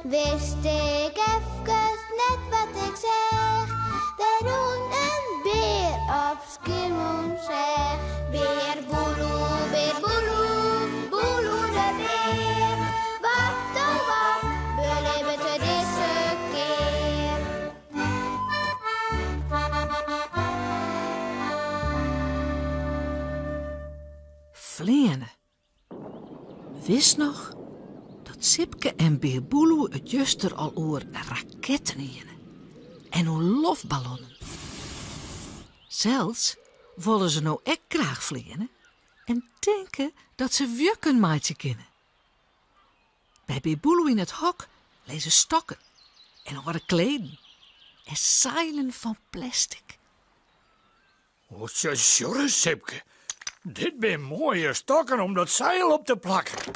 Wist ik efkes net wat ik seach, Der rûn in bear op Skiermûntseach. Bear Boeloe, bear Boeloe, Boeloe de bear, Wat oh wat belibbet er dizze kear? Fleane. Witst noch dat Sipke en Bear Boeloe it juster al oer raketten hiene en oer loftballonnen? Sels wolle se no ek graach fleane en tinke dat se wjukken meitsje kinne. By Bear Boeloe yn it hok lizze stokken en âlde kleden en seilen fan plestik. O, sjoch Sipke, dit binne moaie stokken om dat seil op te plakken.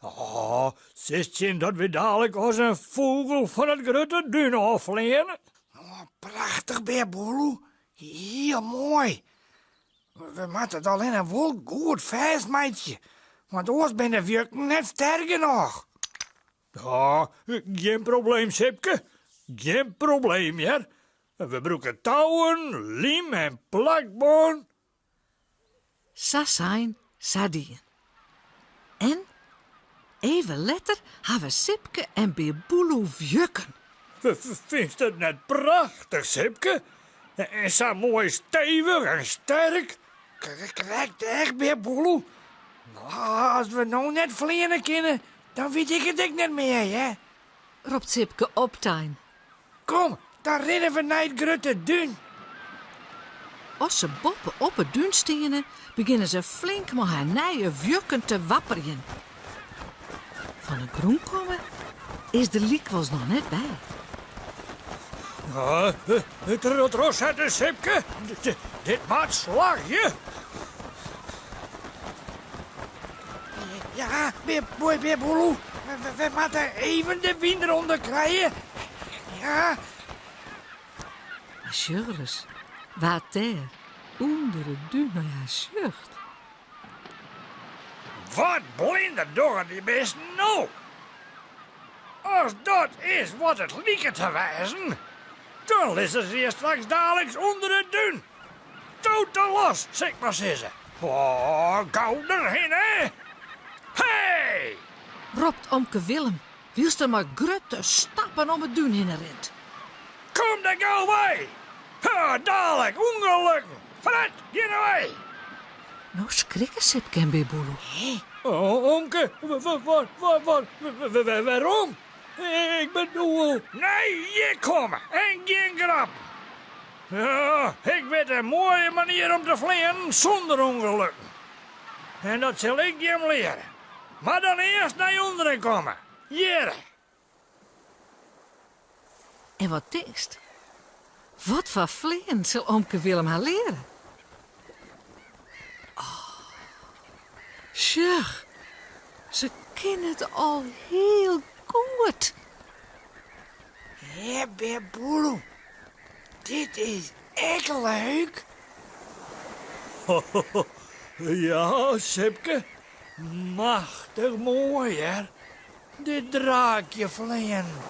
Oh, silst sjen dat wy dalik as in fûgel fan it grutte dún ôffleane. Oh, prachtich, Bear Boeloe. Hiel moai. We moatte it allinne wol goed fêstmeitsje, want oars binne de wjukken net sterk genôch. Ja, gjin probleem, Sipke. Gjin probleem, hear. We brûke touwen, lym en plakbân. Sa sein, sa dien. En even letter hawwe Sipke en Bear Boeloe wjukken. Fynst it net prachtich, Sipke? En sa moai stevich en sterk. Krekt echt, Bear Boeloe. As we no net fleane kinne, dan wit ik it ek net mear, hear. Ropt Sipke optein. Kom, dan rinne we nei it grutte dún. As se boppe op it dún steane, begjinne se flink mei har nije wjukken te wapperjen. Fan 'e grûn komme is der lykwols noch net by. Trochsette, Sipke. Dit moat slagje. Ja, Bear Boeloe, we moatte even de wyn derûnder krije. Ja. Mar sjoch ris wa't dêr ûnder it dún nei har sjocht. Wat blinder dogge dy bisten no? As dat is wat it liket te wêzen, dan lizze se hjir straks daliks ûnder it dún. Totaal los, sil ik mar sizze. Oh, gau derhinne! Hey! Ropt omke Willem, wylst er mei grutte stappen om it dún hinne rint. Kom der gau wei! Ha, dalik, ûngelukken! Foarút, gean der wei! No skrikke Sipke en Bear Boeloe. Oh, omke, wat, wêrom? Ik bedoel... Nei hjir komme en gjin grappen. Ja, ik wit in moaie manier om te fleanen sûnder ûngelukken. En dat sil ik jim leare. Mar dan earst nei ûnderen komme. Hjirre. En wat tinkst? Wat foar fleanen sil omke Willem har leare? Oh, sjoch, se kin it al hiel goed. Hé, Bear Boeloe, dit is ek leuk. Ja, Sipke, machtich moai, hear. Dit draakje fleanen.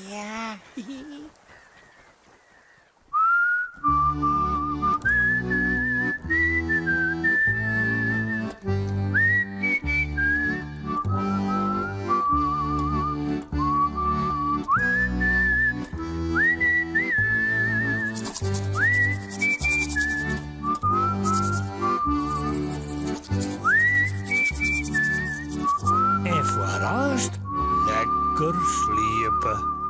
Ja. En foar aanst lekker sliepe.